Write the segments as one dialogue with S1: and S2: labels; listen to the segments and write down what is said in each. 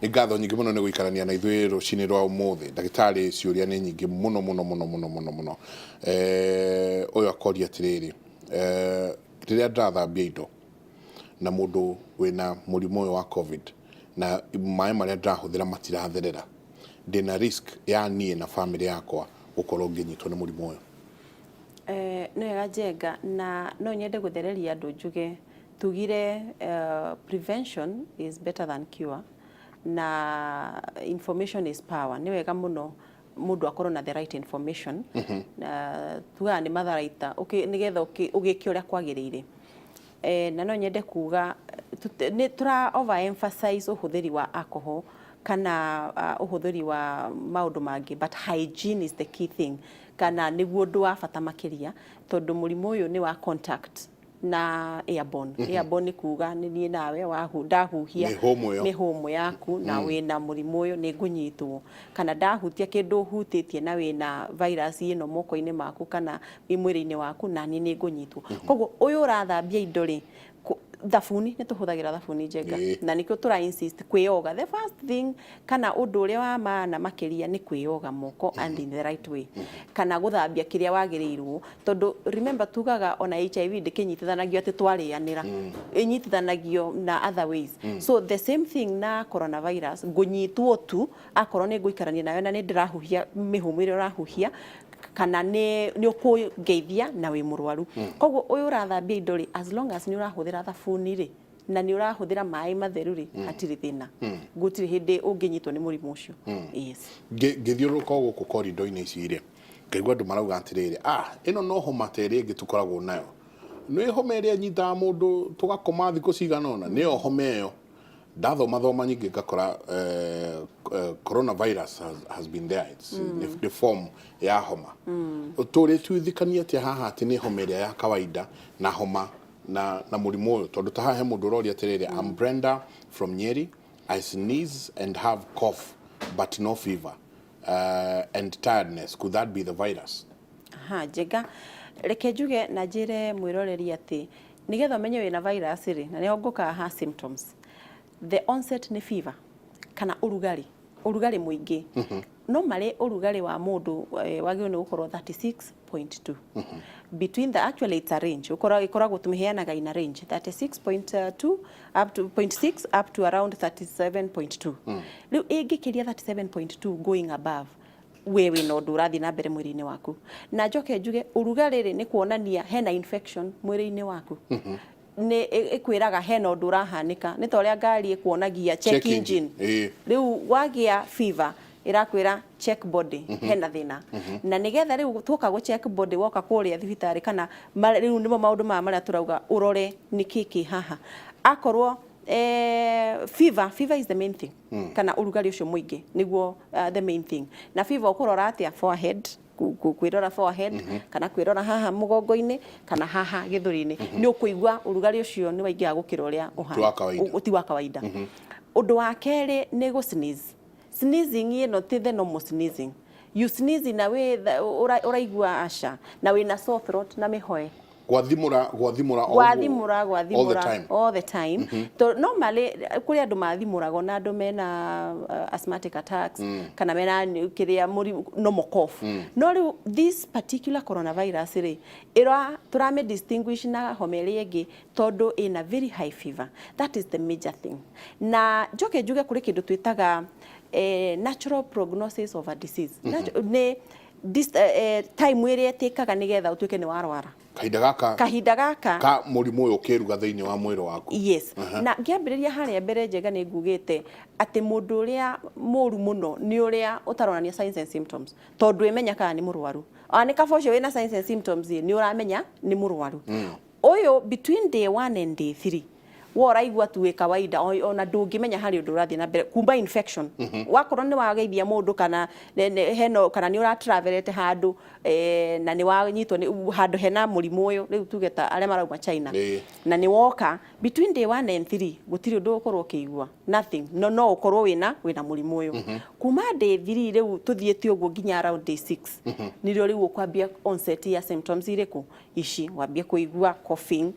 S1: Nĩ ngatho nyingĩ mũno nĩ gũikarania na ithuĩ rũcinĩ rwa ũmũthĩ. Ndagĩtarĩ, ciũria nĩ nyingĩ mũno mũno mũno mũno mũno mũno. Ũyũ akoria atĩrĩrĩ, rĩrĩa ndĩrathambia indo na mũndũ wĩna mũrimũ ũyũ wa COVID na maĩ marĩa ndĩrahũthĩra matiratherera, ndĩna risk ya niĩ na bamĩrĩ yakwa gũkorwo ngĩnyitwo nĩ mũrimũ ũyũ?
S2: Nĩ wega Njenga, na no nyende gũthereria andũ njuge tugire prevention is better than cure na information is power. Nĩ wega mũno mũndũ akorwo na the right information, na tugaga nĩ matharaita nĩgetha ũgĩke ũrĩa kwagĩrĩire. Na no nyende kuga nĩ tũra overemphasize ũhũthĩri wa alcohol kana ũhũthĩri wa maũndũ mangĩ, but hygiene is the key thing, kana nĩguo ũndũ wa bata makĩria, tondũ mũrimũ ũyũ nĩ wa contact na airborne. Airborne nĩ kuga nĩ niĩ nawe ndahuhia
S1: mĩhũmũ ĩyo.
S2: Mĩhũmũ yaku na wĩna mũrimũ ũyũ, nĩ ngũnyitwo, kana ndahutia kĩndũ ũhutĩtie na wĩna virus ĩno moko-inĩ maku kana mwĩrĩ-inĩ waku, na niĩ nĩ ngũnyitwo. Koguo ũyũ ũrathambia indo rĩ, thabuni, nĩ tũhũthagĩra thabuni, Njenga, na nĩkĩo tũra insist kwĩyoga. The first thing kana ũndũ ũrĩa wa maana makĩria nĩ kwĩyoga moko and in the right way, kana gũthambia kĩrĩa wagĩrĩirwo, tondũ remember tugaga ona HIV ndĩkĩnyitithanagio atĩ twarĩanĩra, ĩnyitithanagio na other ways. So the same thing na coronavirus, ngũnyitwo tu akorwo nĩ ngũikarania nawe na nĩ ndĩrahuhia mĩhũmũ ĩrĩa ũrahuhia, kana nĩ ũkũngeithia na wĩ mũrwaru. Koguo ũyũ ũrathambia indo rĩ, as long as nĩ ũrahũthĩra thabuni rĩ, na nĩ ũrahũthĩra maĩ matheru rĩ, hatirĩ thĩna, gũtirĩ hĩndĩ ũngĩnyitwo nĩ mũrimũ ũcio, yes.
S1: Ngĩthiũrũrũka o gũkũ korindo-inĩ ici rĩ, ngaigua andũ marauga atĩrĩrĩ, ah, ĩno no homa ta ĩrĩa ĩngĩ tũkoragwo nayo, nĩ homa ĩrĩa ĩnyitaga mũndũ tũgakoma thikũ cigana ũna, nĩyo homa ĩyo. Ndathoma thoma nyingĩ ngakora coronavirus has been there. It's nĩ form ya homa. Tũrĩtuithikania atĩa haha atĩ nĩ homa ĩrĩa ya kawaida na homa na mũrimũ ũyũ? Tondũ ta haha he mũndũ ũroria atĩrĩrĩ, "I'm Brenda from Nyeri. I sneeze and have cough but no fever and tiredness. Could that be the virus?"
S2: Aha, Njenga, reke njuge na njĩre mwĩroreri atĩ nĩgetha ũmenye wĩna virus rĩ, na nĩho ngũkaga ha symptoms, the onset nĩ fever kana ũrugarĩ, ũrugarĩ mũingĩ. No marĩ ũrugarĩ wa mũndũ wagĩrĩirwo nĩ gũkorwo 36.2 between the, actually it's a range, ĩkoragwo tũmĩheanaga in a range 36.2 up to 0.6 up to around 37.2. Rĩu ĩngĩkĩria 37.2 going above, we wĩna ũndũ ũrathiĩ na mbere mwĩrĩ-inĩ waku. Na njoke njuge ũrugarĩ rĩ, nĩ kuonania hena infection mwĩrĩ-inĩ waku, nĩ ĩkwĩraga hena ũndũ ũrahanĩka, nĩ ta ũrĩa ngari ĩkuonagia check
S1: check engine.
S2: Engine. Rĩu wagĩa fever, ĩrakwĩra check body, hena thĩna. Na nĩgetha rĩu tuoka gũ check body, woka kũrĩa thibitarĩ kana rĩu nĩmo maũndũ maya marĩa tũrauga ũrore nĩkĩ kĩ haha. Akorwo fever, fever is the main thing, kana ũrugarĩ ũcio mũingĩ nĩguo the main thing. Na fever ũkũrora atĩa? Forehead, kwĩrora forehead kana kwĩrora haha mũgongo-inĩ kana haha gĩthũri-inĩ, nĩ ũkũigua ũrugarĩ ũcio nĩ waingĩha gũkĩra ũrĩa ũhana.
S1: Ti wa kawaida.
S2: Ti wa kawaida. Ũndũ wa kerĩ nĩ gũ sneeze. Sneezing ĩno ti the normal sneezing. You sneeze in a way that ũraigua aca na wĩna sore throat na mĩhoe.
S1: Gwathimũra, gwathimũra o ũguo.
S2: Gwathimũra.
S1: All the
S2: Gwathimũra
S1: time.
S2: All the time. To normally kũrĩ andũ mathimũragwo na andũ mena asthmatic attacks kana mena kĩrĩa mũrimũ normal cough. No rĩu this particular coronavirus rĩ, ĩra tũrame distinguish na homa ĩrĩa ĩngĩ tondũ ĩna very high fever. That is the major thing. Na njoke njuge kũrĩ kĩndũ twĩtaga natural prognosis of a disease. Nĩ this, time ĩrĩa ĩtĩkaga nĩgetha ũtuĩke nĩ warwara.
S1: Kahinda gaka.
S2: Kahinda gaka.
S1: Ka mũrimũ ũyũ ũkĩruga thĩinĩ wa mwĩrĩ waku.
S2: Yes. Na ngĩambĩrĩria harĩa mbere, Njega, nĩ ngugĩte atĩ mũndũ ũrĩa mũru mũno nĩ ũrĩa ũtaronania signs and symptoms, tondũ ĩmenya kana nĩ mũrwaru. Ona nĩ kaba ũcio wĩna signs and symptoms ĩ, nĩ ũramenya nĩ mũrwaru ũyũ. Between day 1 and day 3, we ũraigua tu wĩ kawaida, ona ndũngĩmenya harĩ ũndũ ũrathiĩ na mbere kuma infection. Wakorwo nĩ wageithia mũndũ kana hena kana nĩ ũratravelete handũ na nĩ wanyitwo nĩ handũ hena mũrimũ ũyũ, rĩu tuge ta arĩa marauma China, na nĩ woka, between day 1 and 3 gũtirĩ ũndũ ũkorwo ũkĩigua, nothing. No ũkorwo wĩna mũrimũ ũyũ. Kuma day 3 rĩu tũthiĩte ũguo nginya around day 6, nĩrĩo rĩu ũkwambia onset ya symptoms irĩkũ ici, wambie kũigua coughing,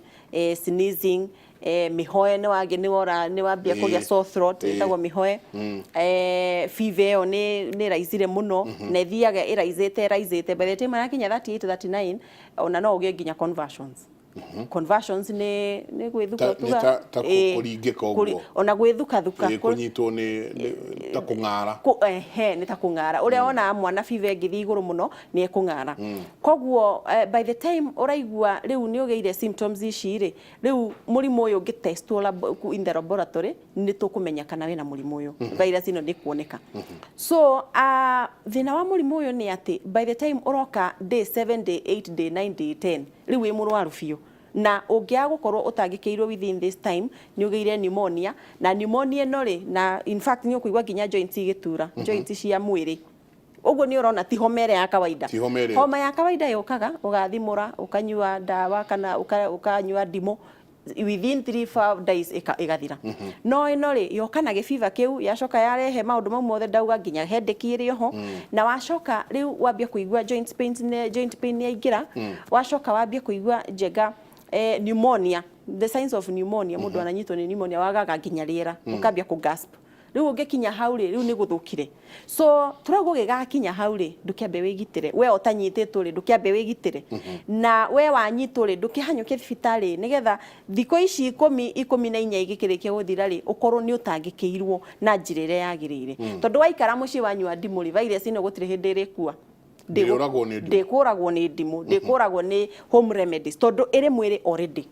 S2: sneezing. Mĩhoe nĩ wangĩ nĩ wambia kũgĩa sore throat, ĩtagwo mĩhoe. Fever ĩyo nĩ ĩraicire mũno na ĩthiaga ĩraicĩte ĩraicĩte, by the time ĩrakinya 38 39, ona no ũgĩe nginya convulsions. Convulsions nĩ gwĩthuka
S1: nĩ ta kũringĩka ũguo.
S2: Ona gwĩthukathuka.
S1: Kũnyitwo nĩ ta kũng'ara.
S2: Ehe, nĩ ta kũng'ara ũrĩa wonaga mwana fever ĩngĩthiĩ igũrũ mũno nĩ ekũng'ara. Koguo by the time ũraigua rĩu nĩ ũgĩire symptoms ici rĩ, rĩu mũrimũ ũyũ ũngĩtestwo in the laboratory, nĩ tũkũmenya kana wĩna mũrimũ ũyũ, virus ĩno nĩ kuoneka. So thĩna wa mũrimũ ũyũ nĩ atĩ by the time ũroka day 7, day 8, day 9, day 10, rĩu wĩ mũrwaru biũ, na ũngĩaga gũkorwo ũtangĩkĩirwo within this time, nĩ ũgĩire pneumonia. Na pneumonia ĩno rĩ, na in fact nĩ ũkũigua nginya joints igĩtura, joints cia mwĩrĩ. Ũguo nĩ ũrona ti homa ĩrĩa ya kawaida.
S1: Ti homa ĩrĩa.
S2: Homa ya kawaida yũkaga ũgathimũra, ũkanyua ndawa kana ũkanyua ndimũ, within 3 5 days ĩgathira. No ĩno rĩ, yoka na gĩbiba kĩu, yacoka yarehe maũndũ mau mothe ndauga, nginya headache ĩrĩ oho, na wacoka rĩu wambia kũigua joint pains, joint pain nĩ yaingĩra, wacoka wambia kũigua njenga pneumonia, the signs of pneumonia. Mũndũ ananyitwo nĩ pneumonia wagaga nginya rĩera, ũkambia kũ gasp. Rĩu ũngĩkinya hau rĩ, rĩu nĩ gũthũkire. So tũrauga ũgĩgakinya hau rĩ, ndũkĩambe wĩgitĩre. We ũtanyitĩtwo rĩ, ndũkĩambe wĩgitĩre, na we wanyitwo rĩ, ndũkĩhanyũke thibitarĩ, nĩgetha thikũ ici 14 igĩkĩrĩkia gũthira rĩ, ũkorwo nĩ ũtangĩkĩirwo na njĩra ĩrĩa yagĩrĩire. Tondũ waikara mũciĩ wanyua ndimũ rĩ, virus ĩno gũtirĩ hĩndĩ ĩrĩkua.
S1: Ndĩũragwo nĩ ndimũ.
S2: Ndĩkũragwo nĩ ndimũ, ndĩkũragwo nĩ home remedies, tondũ ĩrĩ mwĩrĩ already.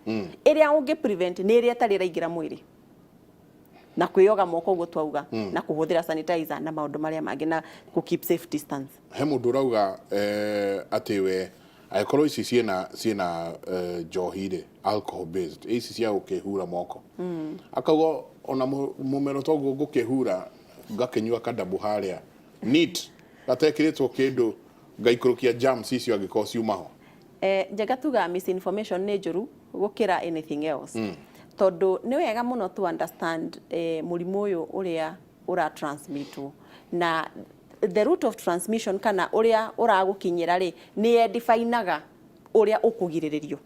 S2: Ĩrĩa ũngĩ prevent nĩ ĩrĩa ĩtarĩ ĩraingĩra mwĩrĩ, na kwĩyoga moko ũguo twauga, na kũhũthĩra sanitizer na maũndũ marĩa mangĩ, na kũ keep safe distance.
S1: He mũndũ ũrauga atĩ we angĩkorwo ici ciĩna njohi rĩ, alcohol based, ici cia gũkĩhura moko, akauga ona mũmero toguo ngũkĩhura, ngakĩnyua kadabu harĩa neat gatekĩrĩtwo kĩndũ, ngaikũrũkia germs icio angĩkorwo ciuma ho.
S2: Njega, tuga misinformation nĩ njũru gũkĩra anything else, tondũ nĩ wega mũno to understand mũrimũ ũyũ ũrĩa ũra transmitwo na the route of transmission, kana ũrĩa ũragũkinyĩra rĩ, nĩ edefinaga ũrĩa ũkũgirĩrĩrio.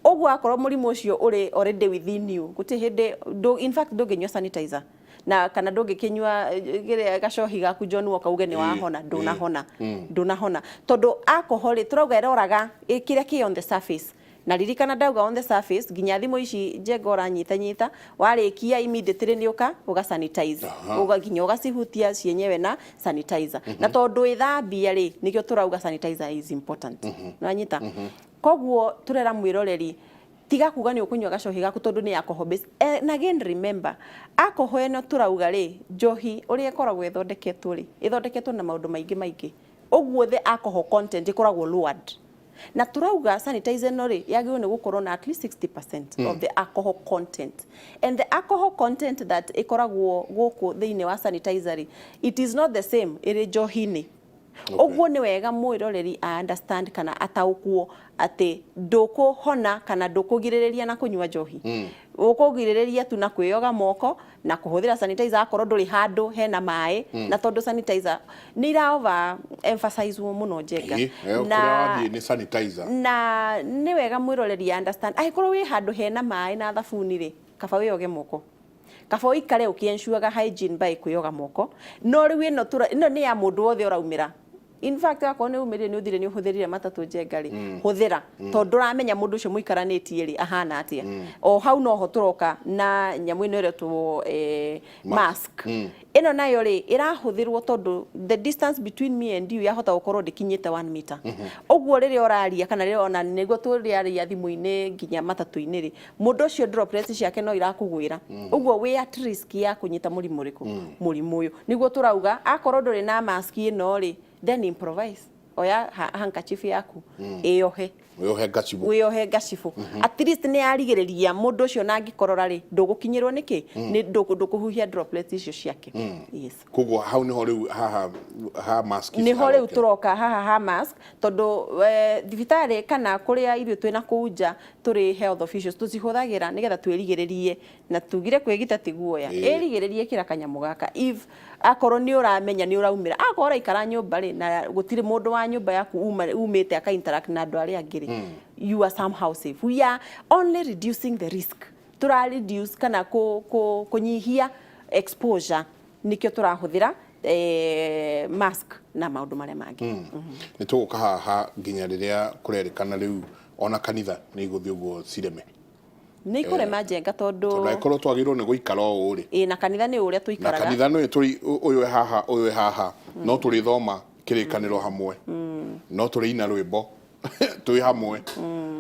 S2: Ũguo akorwo mũrimũ ũcio ũrĩ already within you, gũtirĩ hĩndĩ in fact ndũngĩnyua sanitizer na kana ndũngĩkĩnyua kĩrĩa gacohi gaku John Walker uge nĩ wahona. Ndũnahona, ndũnahona, tondũ alcohol rĩ, tũrauga ĩroraga kĩrĩa kĩ on the surface. Na ririkana ndauga on the surface, nginya thimũ ici njenga ũranyitanyita, warĩkia immediately nĩ ũka ũga sanitize. Ũga nginya ũgacihutia cienyewe na sanitizer. Na tondũ ĩthambia rĩ, nĩkĩo tũrauga sanitizer is important. Nĩwanyita? Koguo tũrera mwĩroreri, tiga kuga nĩ ũkũnyua gacohi gaku tondũ nĩ alcohol based. Na again remember, alcohol ĩno tũrauga rĩ, njohi ũrĩa ĩkoragwo ĩthondeketwo rĩ, ĩthondeketwo na maũndũ maingĩ maingĩ. Ũguo the alcohol content ĩkoragwo lowered, na tũrauga sanitizer ĩno rĩ, yagĩrĩirwo nĩ gũkorwo na at least 60% of the alcohol content. And the alcohol content that ĩkoragwo gũkũ thĩinĩ wa sanitizer rĩ, it is not the same ĩrĩ njohi-inĩ. Ũguo nĩ wega mwĩroreri a understand kana ataũkwo atĩ ndũkũhona kana ndũkũgirĩrĩria na kũnyua njohi. Ũkũgirĩrĩria tu na kwĩyoga moko na kũhũthĩra sanitizer akorwo ndũrĩ handũ hena maĩ. Na tondũ sanitizer nĩ ira over emphasize mũno, njenga.
S1: Kũrĩa wathiĩ nĩ sanitizer.
S2: Na nĩ wega mwĩroreri understand, angĩkorwo wĩ handũ hena maĩ na thabuni rĩ, kaba wĩyoge moko, kaba ũikare ũkĩensuraga hygiene by kwĩyoga moko. No rĩu ĩno ĩno nĩ ya mũndũ wothe ũraumĩra. In fact, akorwo nĩ umĩrire, nĩ ũthire, nĩ ũhũthĩrire matatũ, njenga rĩ, hũthĩra, tondũ ndũramenya mũndũ ũcio mũikaranĩtie rĩ ahana atĩa. O hau noho tũroka na nyamũ ĩno ĩretwo mask. Ĩno nayo rĩ, ĩrahũthĩrwo tondũ the distance between me and you yahota gũkorwo ndĩkinyĩte 1 meter. Ũguo rĩrĩa ũraria, kana rĩrĩa ona nĩguo tũrĩaria thimũ-inĩ nginya matatũ-inĩ rĩ, mũndũ ũcio droplets ciake no irakũgwĩra. Ũguo wĩ at risk ya kũnyita mũrimũ ũrĩkũ? Mũrimũ ũyũ. Nĩguo tũrauga akorwo ndũrĩ na mask ĩno rĩ, then improvise, oya handkerchief yaku ĩyohe.
S1: Wĩyohe ngacibũ.
S2: Wĩyohe ngacibũ. At least nĩ yarigĩrĩria mũndũ ũcio, na angĩkorora rĩ, ndũgũkinyĩrwo nĩkĩ nĩ ndũkũhuhia droplets icio ciake. Yes.
S1: Koguo hau niho rĩu haha ha mask ici
S2: Niho rĩu
S1: harokĩra.
S2: Tũroka haha ha mask, tondũ thibitarĩ kana kũrĩa ithuĩ twĩna kũu nja tũrĩ health officials tũcihũthagĩra nĩgetha twĩrigĩrĩrie, na tugire kwĩgita ti guoya. Ĩrigĩrĩrie, kĩra kanyamũ gaka if akorwo nĩ ũramenya nĩ ũraumĩra. Akorwo ũraikara nyũmba rĩ, na gũtirĩ mũndũ wa nyũmba yaku umĩte aka interact na andũ arĩa angĩ rĩ, you are somehow safe. We are only reducing the risk. Tũra reduce kana kũnyihia exposure, nĩkĩo tũrahũthĩra mask na maũndũ marĩa mangĩ.
S1: Nĩ tũgũka haha nginya rĩrĩa kũrerĩkana rĩu ona kanitha nĩ igũthiĩ ũguo cireme.
S2: Nĩ ikũrema, Njenga, tondũ
S1: tondũ angĩkorwo twagĩrĩirwo nĩ gũikara ũũ rĩ,
S2: ĩ, na kanitha nĩ ũrĩa
S1: na
S2: tũikaraga.
S1: Kanitha nĩ tũrĩ, ũyũ e haha, ũyũ e haha, no tũrĩthoma kĩrĩkanĩro hamwe, no tũrĩina rwĩmbo twĩ hamwe,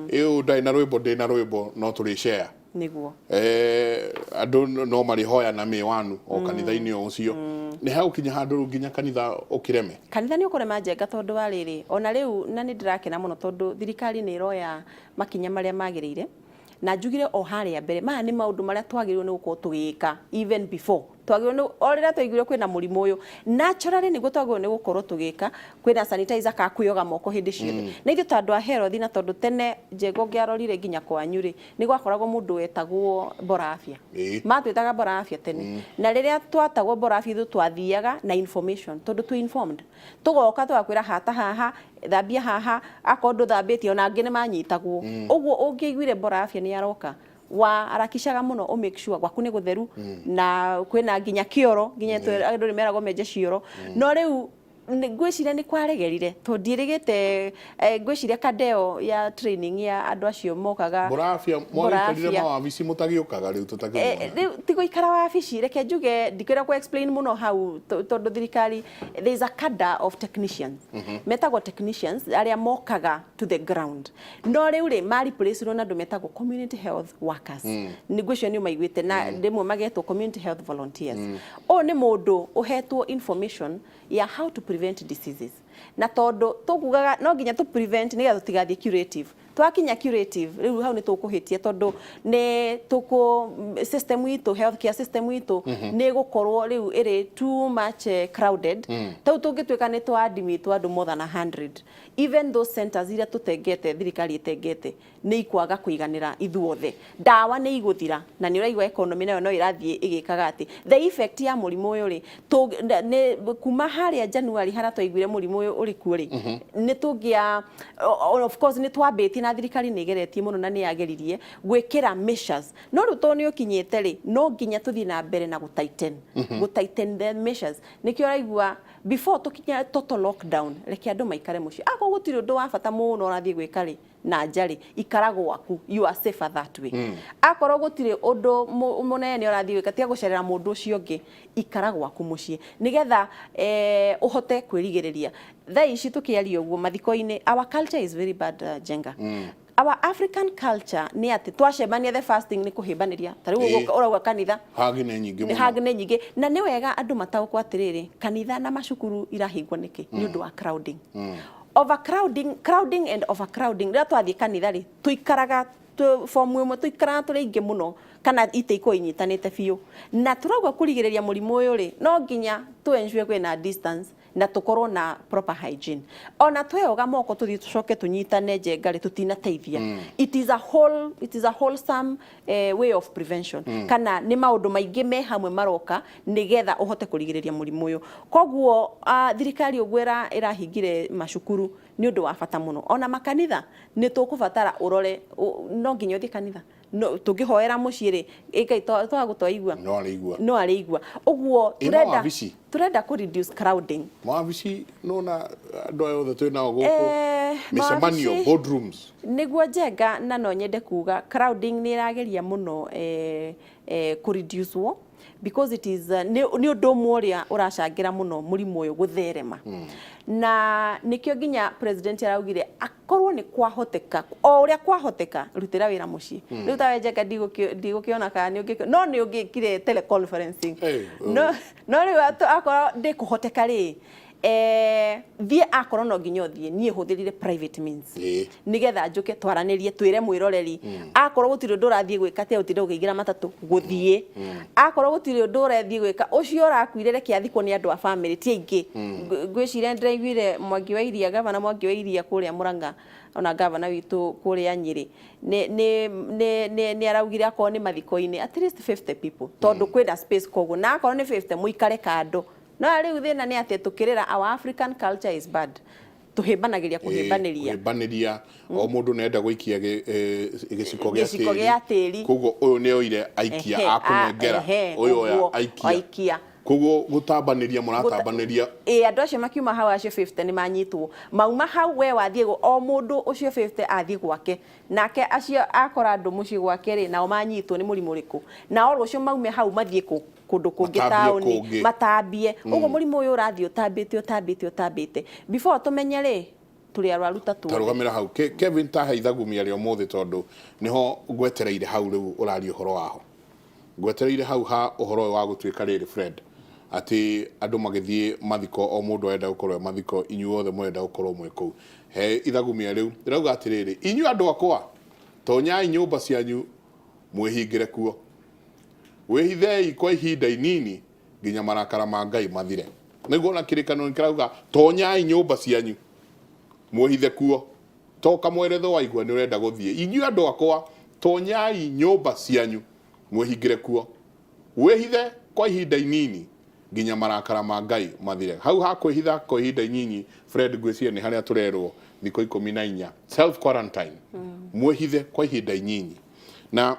S1: ĩ ũyũ ndarĩ na rwĩmbo, ndĩ na rwĩmbo, no tũrĩ share. Andũ no marĩhoya na mĩwanu o kanitha-inĩ o ũcio. Nĩ hagũkinya handũ rĩu nginya kanitha ũkĩreme.
S2: Kanitha nĩ ũkũrema, Njenga, tondũ wa rĩrĩ, ona rĩu na nĩ ndĩrakena mũno tondũ thirikari nĩ ĩroya makinya marĩa magĩrĩire, na njugire o harĩa mbere, maya nĩ maũndũ marĩa twagĩrĩirwo nĩ gũkorwo tũgĩka even before twagĩrĩirwo nĩ o rĩrĩa twaiguire kwĩna mũrimũ ũyũ. Naturally, nĩguo twagĩrĩirwo nĩ gũkorwo tũgĩka. Kwĩna sanitizer ka kwĩyoga moko hĩndĩ ciothe, na ithuĩ ta andũ a health, na tondũ tene, Njenga, ũngĩarorire nginya kwanyu rĩ, nĩ gwakoragwo mũndũ wetagwo borafia. Matwĩtaga borafia tene, na rĩrĩa twatagwo borafia, ithuĩ twathiaga na information tondũ twĩ informed, tũgoka tũgakwĩra hata haha, thambia haha, akorwo ndũthambĩtie. Ona angĩ nĩ manyitagwo ũguo. Ũngĩaiguire borafia nĩ aroka, wa harakishaga mũno ũ make sure gwaku nĩ gũtheru na kwĩna nginya kĩoro, nginya andũ nĩ meragwo menje cioro. No rĩu ngwĩciria nĩ kwaregerire tondũ ndiĩrĩgĩte, ngwĩciria kadeo ya training ya andũ acio mokaga.
S1: Mũrabia mwagĩikarire
S2: Mũrabia.
S1: Mawabici mũtagĩũkaga rĩu tũtakĩmuona.
S2: Rĩu ti gũikara wabici, reke njuge ndikwenda ku explain mũno hau, tondũ thirikari, there is a cadre of technicians, metagwo technicians, arĩa mokaga to the ground, no rĩu rĩ ma replace na andũ metagwo community health workers. Nĩ ngwĩciria nĩ ũmaiguĩte, na rĩmwe magetwo community health volunteers. Ũyũ nĩ mũndũ ũhetwo information ya how to prevent diseases, na tondũ tũkugaga no nginya tũ prevent nĩgetha tũtigathiĩ curative. Twakinya curative rĩu, hau nĩ tũkũhĩtia, tondũ nĩ tũkũ system itũ, healthcare system itũ nĩ ĩgũkorwo rĩu ĩrĩ too much crowded. Tau tũngĩtuĩka nĩ twa admit andũ more than 100, even those centers iria tũtengete, thirikari ĩtengete, nĩ ikwaga kũiganĩra ithuothe. Ndawa nĩ igũthira, na nĩ ũraigua economy nayo no ĩrathiĩ ĩgĩkaga atĩ the effect ya mũrimũ ũyũ rĩ, nĩ kuma harĩa January harĩa twaiguire mũrimũ ũyũ ũrĩ kuo rĩ, nĩ tũngĩa of course nĩ twambĩtie, na thirikari nĩ ĩgeretie mũno na nĩ yageririe gwĩkĩra measures, no rĩu tondũ nĩ ũkinyĩte rĩ, no nginya tũthiĩ na mbere na gũ tighten the measures. Nĩkĩo ũraigua before tũkinya total lockdown, reke andũ maikare mũciĩ. Akorwo gũtirĩ ũndũ wa bata mũno ũrathiĩ gwĩka rĩ na nja rĩ, ikara gwaku, you are safer that way. Akorwo gũtirĩ ũndũ mũnene ũrathiĩ gwĩka, tiga gũcerera mũndũ ũcio ũngĩ, ikara gwaku mũciĩ nĩgetha ũhote kwĩrigĩrĩria. Thaa ici tũkĩaria ũguo, mathiko-inĩ, our culture is very bad, Njenga. Our African culture nĩ atĩ twacemania, the first thing nĩ kũhĩmbanĩria. Ta rĩu ũguo ũrauga kanitha,
S1: hagi nĩ nyingĩ
S2: nĩ
S1: mũno.
S2: Hug nĩ nyingĩ, na nĩ wega andũ mataũkwo atĩrĩrĩ, kanitha na macukuru irahingwo nĩkĩ? Nĩ ũndũ wa crowding, overcrowding, crowding and overcrowding. Rĩrĩa twathiĩ kanitha rĩ, tũikaraga fomu ĩmwe, tũikaraga tũrĩ aingĩ mũno, kana itĩ ikorwo inyitanĩte biũ, na tũrauga kũrigĩrĩria mũrimũ ũyũ rĩ, no nginya tũ ensure kwĩna distance na tũkorwo na proper hygiene. Ona tweyoga moko tũthiĩ tũcoke tũnyitane, Njenga, rĩ, tũtinateithia. It is a wholesome way of prevention, kana nĩ maũndũ maingĩ me hamwe maroka nĩgetha ũhote kũrigĩrĩria mũrimũ ũyũ. Koguo thirikari ũguo ĩrahingire macukuru nĩ ũndũ wa bata mũno. Ona makanitha nĩ tũkũbatara ũrore, no nginya ũthiĩ kanitha, no tũngĩhoera mũciĩ rĩ, ĩ Ngai twaga gũtwaigua.
S1: No arĩigua.
S2: No arĩigua ũguo.
S1: Ĩ
S2: Tũrenda
S1: mawabici?
S2: Tũrenda kũ reduce crowding.
S1: Mawabici nona andũ aya othe twĩ nao gũkũ, mĩcemanio,
S2: mawabici-
S1: boardrooms.
S2: Nĩguo, Njenga, na no nyende kuga crowding nĩ ĩrageria mũno kũ reduce wo, because it is nĩ ũndũ ũmwe ũrĩa ũracangĩra mũno mũrimũ ũyũ gũtherema, na nĩkĩo nginya president araugire akorwo nĩ kwahoteka, o ũrĩa kwahoteka, rutĩra wĩra mũciĩ. Rĩu tawe, Njenga, ndigũkĩona kana nĩ ũngĩ, no nĩ ũngĩkire teleconferencing. No rĩu akorwo ndĩkũhoteka rĩ, thiĩ, akorwo no nginya ũthiĩ, niĩ hũthĩrire private means nigetha njũke twaranĩrie, twĩre mwĩroreri. Akorwo gũtirĩ ũndũ ũrathiĩ gwĩka, tiga gũtinda ũkĩingĩra matatũ gũthiĩ. Akorwo gũtirĩ ũndũ ũrathiĩ gwĩka, ũcio ũrakuire reke athikwo nĩ andũ a family, ti aingĩ. Ngwĩciria ndĩraiguire Mwangi wa Iria, gavana Mwangi wa Iria kũrĩa Murang'a, ona gavana witũ kũrĩa Nyĩrĩ nĩ araugire akorwo nĩ mathiko-inĩ, at least 50 people, tondũ kwĩna space. Koguo na akorwo nĩ 50, mũikare kando. No rĩu thĩna nĩ atĩ tũkĩrĩra, our African culture is bad. Tũhĩmbanagĩria kũhĩmbanĩria.
S1: Kũhĩmbanĩria, o mũndũ nĩarenda gũikia gĩciko gĩa
S2: Gĩciko gĩa tĩri.
S1: Koguo ũyũ nĩ oire aikia, akũnengera ũyũ oya aikia.
S2: Aikia.
S1: Koguo gũtambanĩria mũratambanĩria.
S2: Ĩ andũ acio makiuma hau, acio 50 nĩ manyitwo, mauma hau we wathiĩ o mũndũ ũcio 50 athiĩ gwake, nake acio akora andũ mũciĩ gwake rĩ, nao manyitwo nĩ mũrimũ ũrĩkũ? Nao rũciũ maume hau mathiĩ kũ kũndũ kũngĩ,
S1: Matambie
S2: taũni,
S1: kũngĩ.
S2: Matambie. Ũguo mũrimũ ũyũ ũrathiĩ ũtambĩte, ũtambĩte, ũtambĩte, before tũmenye rĩ, tũrĩ arwaru ta tuothe.
S1: Tarũgamĩra hau. Kevin, tahe ithagumia rĩa ũmũthĩ, tondũ nĩho ngwetereire hau. Rĩu ũraria ũhoro waho, ngwetereire hau ha ũhoro ũyũ wa gũtuĩka rĩrĩ, Fred, atĩ andũ magĩthiĩ mathiko, o mũndũ arenda gũkorwo e mathiko, inyuothe mũrenda gũkorwo mwĩ kũu. He ithagumia rĩu rĩrauga atĩrĩrĩ, inyuĩ andũ akwa, tonyai nyũmba cianyu mwĩhingĩre kuo, wĩhithei kwa ihinda inini nginya marakara ma Ngai mathire. Nĩguo na kĩrĩkanĩro kĩrauga, tonyai nyũmba cianyu mwĩhithe kuo. To kamweretho waigua nĩ ũrenda gũthiĩ, inyuĩ andũ akwa, tonyai nyũmba cianyu mwĩhingĩre kuo, wĩhithe kwa ihinda inini nginya marakara ma Ngai mathire. Hau ha kwĩhitha kwa ihinda inyinyi, Fred, ngwĩciria nĩ harĩa tũrerwo thikũ 14 self quarantine, mwĩhithe kwa ihinda inyinyi. Na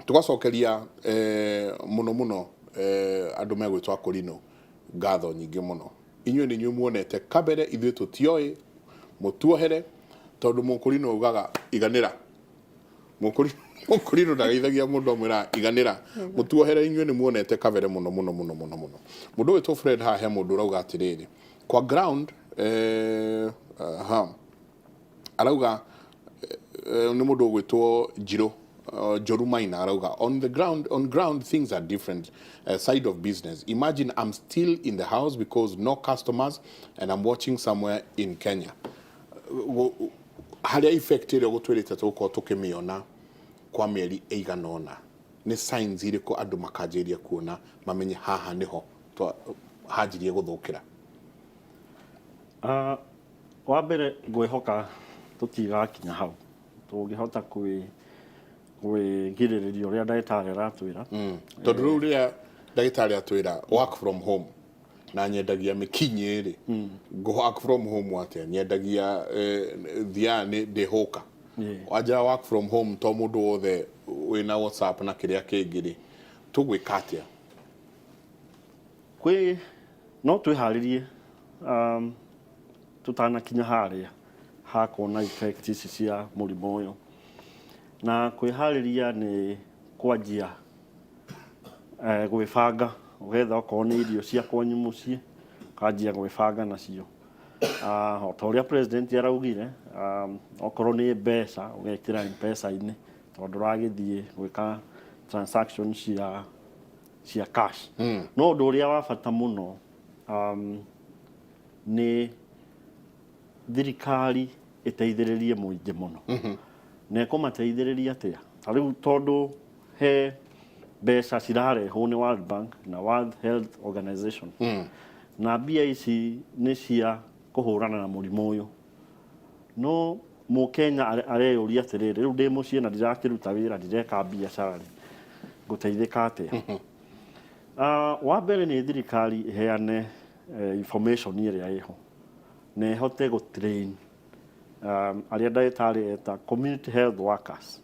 S1: tũgacokeria mũno mũno andũ megwĩtwo akũrinũ ngatho nyingĩ mũno. Inyuĩ nĩ inyuĩ muonete kabere, ithuĩ tũtioĩ, mũtuohere, tondũ mũkũrinũ augaga iganĩra. Mũkũrinũ ndageithagia mũndũ, amwĩraga iganĩra. Mũtuohere, inyuĩ nĩ muonete kabere mũno mũno mũno mũno mũno. Mũndũ wĩtwo Fred haha, he mũndũ ũrauga atĩrĩrĩ, kwa ground aha, arauga nĩ mũndũ ũgwĩtwo Njirũ Joru Maina, arauga on the ground, on ground things are different side of business. Imagine I'm still in the house because no customers and I'm watching somewhere in Kenya. Harĩa effect ĩrĩa ũgũtwĩrĩte tũgũkorwo tũkĩmĩona kwa mĩeri ĩigana ũna, nĩ signs irĩkũ andũ makanjĩrĩria kuona mamenye haha nĩho hanjirie gũthũkĩra?
S3: Wa mbere, ngwĩhoka tũtigakinya hau, tũngĩhota kwĩgirĩrĩria ũrĩa ndagĩtarĩ aratwĩra.
S1: Tondũ rĩu rĩrĩa ndagĩtarĩ atwĩra work from home, na nyendagia mĩkinyĩ rĩ, ngũ work from home atĩa? Nyendagia thiaga nĩ ndĩhũka. Wanjĩra work from home, to mũndũ wothe wĩna WhatsApp na kĩrĩa kĩngĩ rĩ, tũgwĩka atĩa?
S3: Kwĩ no twĩharĩrie tũtanakinya harĩa ha kuona effect ici cia mũrimũ ũyũ. Na kwĩharĩria nĩ kwanjia gwĩbanga, ũgetha okorwo nĩ irio cia kwanyu mũciĩ, ũkanjia gwĩbanga nacio. O ta ũrĩa president araugire, okorwo nĩ mbeca ũgekĩra M-Pesa-inĩ, tondũ ũragĩthiĩ gwĩka transaction cia cash. No ũndũ ũrĩa wa bata mũno nĩ thirikari ĩteithĩrĩrie mũingĩ mũno. Na ĩkũmateithĩrĩria atĩa? Ta rĩu tondũ he mbeca cirarehwo nĩ World Bank na World Health Organization, na mbia ici nĩ cia kũhũrana na mũrimũ ũyũ. No mũkenya areyũria atĩrĩrĩ, rĩu ndĩ mũciĩ na ndirakĩruta wĩra, ndireka biacara rĩ, ngũteithĩka atĩa? Wa mbere nĩ thirikari ĩheane information ĩrĩa ĩho, na ĩhote gũ train arĩa ndagĩtarĩ eta community health workers.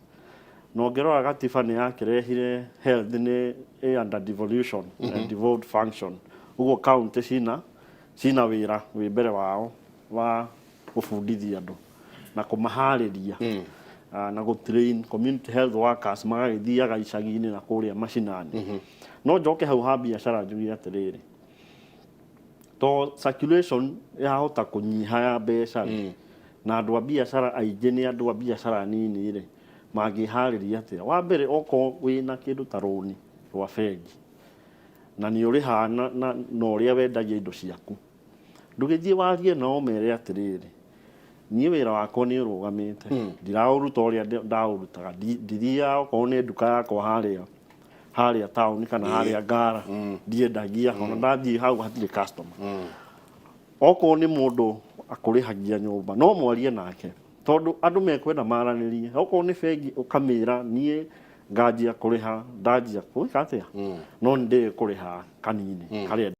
S3: Na ũngĩrora gatiba nĩ yakĩrehire health nĩ ĩ under devolution and devolved function, ũguo county cina wĩra wĩ mbere wao wa gũbundithia andũ na kũmaharĩria na gũ train community health workers, magagĩthiaga icagi-inĩ na kũrĩa macinani. No njoke hau ha biacara njuge atĩrĩrĩ, to circulation yahota kũnyiha ya mbeca rĩ, na andũ a biacara aingĩ nĩ andũ a biacara nini rĩ, mangĩharĩria atĩa? Wa mbere, okorwo wĩna kĩndũ ta rũni rwa bengi na nĩ ũrĩhaga na ũrĩa wendagia indo ciaku, ndũgĩthiĩ warie nao mere atĩrĩrĩ, niĩ wĩra wakwa nĩ ũrũgamĩte, ndiraũruta ũrĩa ndaũrutaga, ndithiaga okorwo nĩ nduka yakwa harĩa taũni kana harĩa ngara, ndiendagia, ona ndathiĩ hau hatirĩ customer. Okorwo nĩ mũndũ akũrĩhagia nyũmba, no mwarie nake, tondũ andũ mekwenda maranĩrie. Okorwo nĩ bengi, ũkamĩra niĩ nganjia kũrĩha, ndanjia gwĩka atĩa, no nĩ ndĩkũrĩha kanini karĩa.